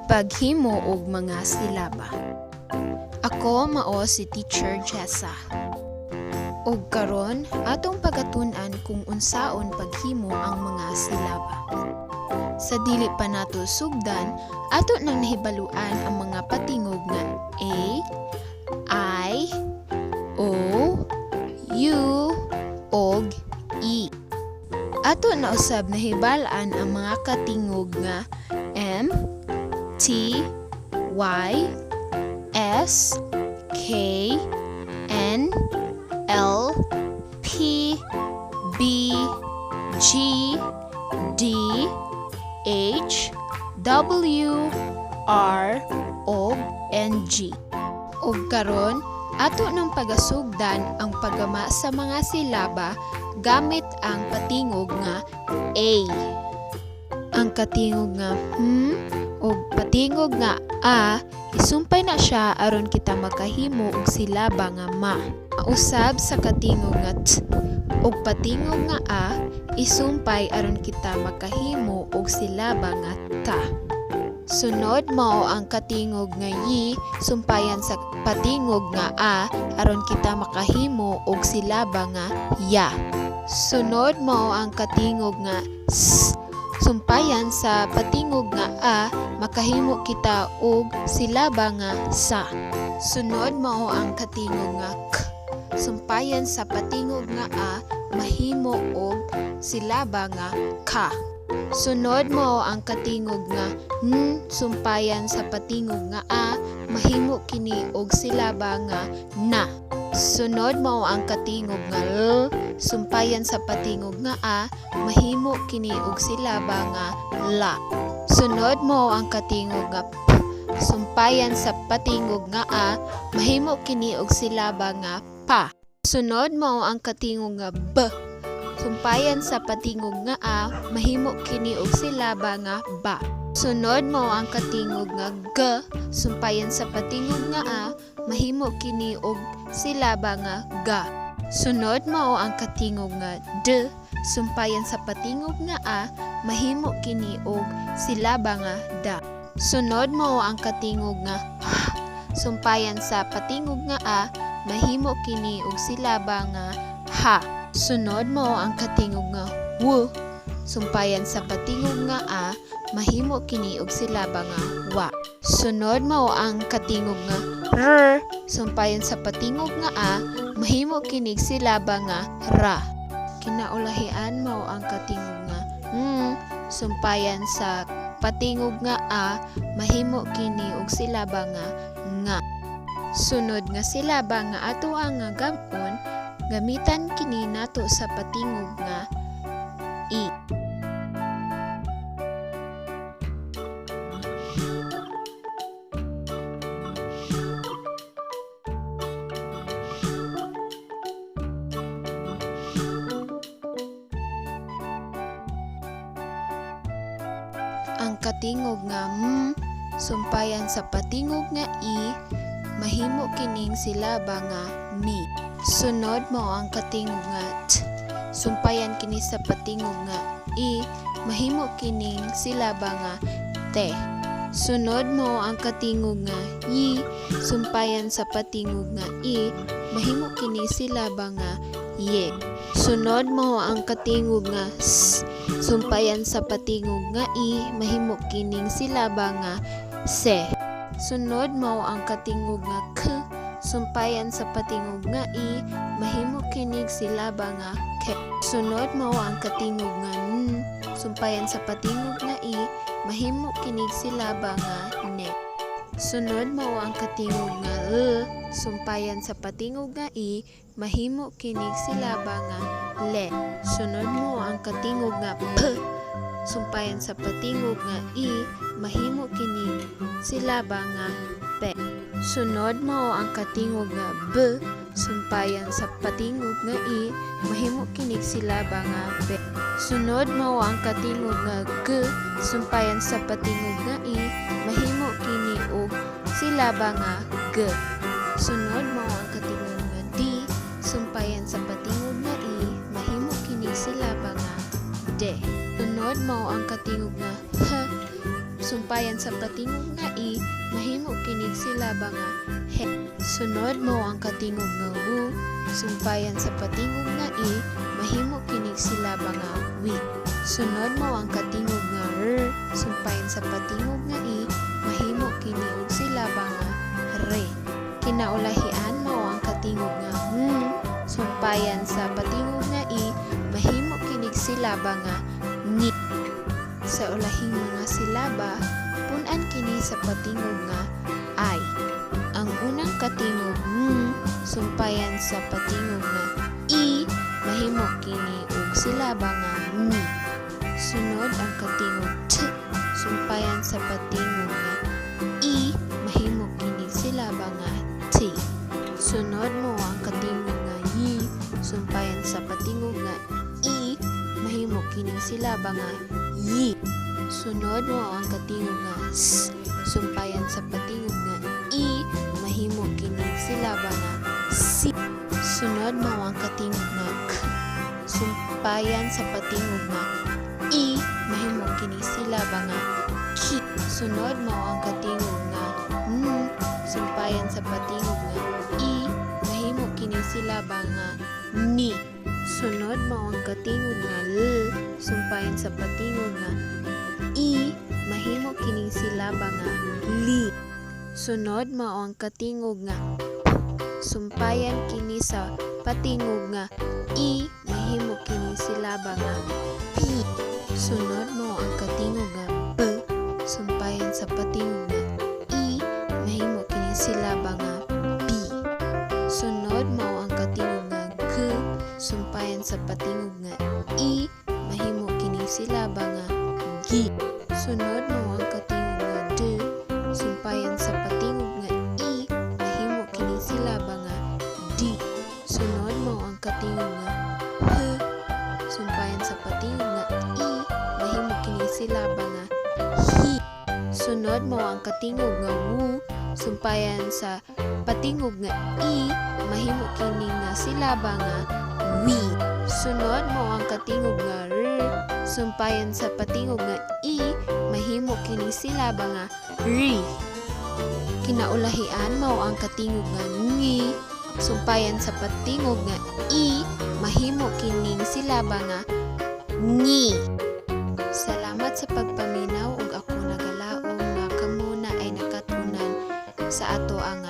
Paghimo og mga silaba. Ako mao si Teacher Jessa. Ug karon atong pagatun-an kung unsaon paghimo ang mga silaba. Sa dili pa nato sugdan, ato nang nahibaluan ang mga patingog nga A, I, O, U, ug E. Ato na usab nahibal-an ang mga katingog nga M, T, Y, S, K, N, L, P, B, G, D, H, W, R, ug N G. Ug karon, ato nang pagasugdan ang paggama sa mga silaba gamit ang patingog nga A. Ang katingog nga M ug patingog nga A, isumpay na siya aron kita makahimo og silaba nga ma. Usab sa katingog nga T ug patingog nga A, isumpay aron kita makahimo og silaba nga ta. Sunod mao ang katingog nga Y, sumpayan sa patingog nga A aron kita makahimo og silaba nga ya. Sunod mao ang katingog nga S, sumpayan sa patingog nga A, makahimo kita og silaba nga sa. Sunod mao ang katingog nga K, sumpayan sa patingog nga A, mahimo og silaba nga ka. Sunod mao ang katingog nga N, sumpayan sa patingog nga A, mahimo kini og silaba nga na. Sunod mao ang katingog nga L, sumpayan sa patingog nga A, mahimo kini og silaba nga la. Sunod mao ang katingog nga P, sumpayan sa patingog nga A, mahimo kini og silaba nga pa. Sunod mao ang katingog nga B, sumpayan sa patingog nga A, mahimo kini og silaba nga ba. Sunod mao ang katingog nga G, sumpayan sa patingog nga A, mahimo kini og silaba nga ga. Sunod mao ang katingog nga D, sumpayan sa patingog nga A, mahimo kini og silaba nga da. Sunod mao ang katingog nga H, sumpayan sa patingog nga A, mahimo kini og silaba nga ha. Sunod mao ang katingog nga W, sumpayan sa patingog nga A, mahimo kini og silaba nga wa. Sunod mao ang katingog nga R, sumpayan sa patingog nga A, mahimo kinig silaba nga ra. Kinaulahian mao ang katingog nga Ng, sumpayan sa patingog nga A, mahimo kini og silaba nga nga. Sunod nga silaba nga ato ang nga gam-on, gamitan kini nato sa patingog nga I. Ang katingog nga M, sumpayan sa patingog nga I, mahimo kining silaba nga mi. Sunod mao ang katingog nga T, sumpayan kini sa patingog nga I, mahimo kining silaba nga te. Sunod mao ang katingog nga Y, sumpayan sa patingog nga I, mahimo kini silaba nga ye. Sunod mao ang katingog nga S, sumpayan sa patingog nga I, mahimo kining silaba nga se. Sunod mao ang katingog nga K, sumpayan sa patingog nga I, mahimo kinig silaba nga ke. Sunod mao ang katingog nga N, sumpayan sa patingog nga I, mahimo kinig silaba nga ne. Sunod mao ang katingog nga L, sumpayan sa patingog nga I, mahimo kinig silaba nga le. Sunod mao ang katingog nga P, sumpayan sa patingog nga I, mahimo kinig silaba nga pe. Sunod mao ang katingog nga B, sumpayan sa patingog nga I, mahimo kinig silaba nga be. Sunod mao ang katingog nga G, sumpayan sa patingog nga I, mahimo kini og silaba nga g. Sunod mao ang katingog nga D, sumpayan sa patingog nga I, mahimo kini silaba nga de. Sunod mao ang katingog nga H, Sumpayan sa patingog nga i, mahimo kinig silaba nga he. Sunod mao ang katingog nga wu, sumpayan sa patingog nga i, mahimo kinig silaba nga wi. Sunod mao ang katingog nga r, sumpayan sa patingog nga i, mahimo kini og silaba nga re. Kinaulahian mao ang katingog nga ng, sumpayan sa patingog nga i, mahimo kinig silaba nga ni. Sa ulahing mga silaba, pun-an kini sa patingog nga I. Ang unang katingog ng, sumpayan sa patingog nga i, mahimo kini og silaba nga ni. Sunod ang katingog t, sumpayan sa patingog nga i, mahimo kinig silaba nga t. Sunod mao ang katingog nga y, sumpayan sa patingog nga i, mahimo kining silaba nga yi. Sunod mao ang katingog nga s, sumpayan sa patingog nga i, mahimo kining silaba nga si. Sunod mao ang katingog nga k, sumpayan sa patingog nga i, mahimo kining silaba nga ki. Sunod mao ang katingog nga n, sumpayan sa patingog nga i, mahimo kining silaba nga ni. Sunod mao ang katingog nga l, sumpayan sa patingog nga i, mahimo kining silaba nga li. Sunod mao ang katingog nga p, sumpayan kini sa patingog nga i, mahimo kining silaba nga pi. Sunod mao ang katingog nga b, sumpayan sa patingog nga i, mahimo kining silaba nga bi. Sunod mao ang katingog nga g, sumpayan sa patingog nga i, mahimo kining silaba nga gi. Sunod mao ang katingog nga d, sumpayan sa patingog nga i, mahimo kining silaba nga di. Sunod mao ang katingog nga h, sumpayan sa patingog nga i, mahimo kining silaba nga hi. Sunod mao ang katingog nga wu, sumpayan sa patingog nga i, mahimo kini nga silaba nga wi. Sunod mao ang katingog nga r, sumpayan sa patingog nga i, mahimo kining silaba nga ri. Kinaulahian mao ang katingog nga ngi, sumpayan sa patingog nga i, mahimo kining silaba nga ngi. Salamat sa pagpaminaw ug ako nagalaom nga kamo na ay nakatunan sa ato ang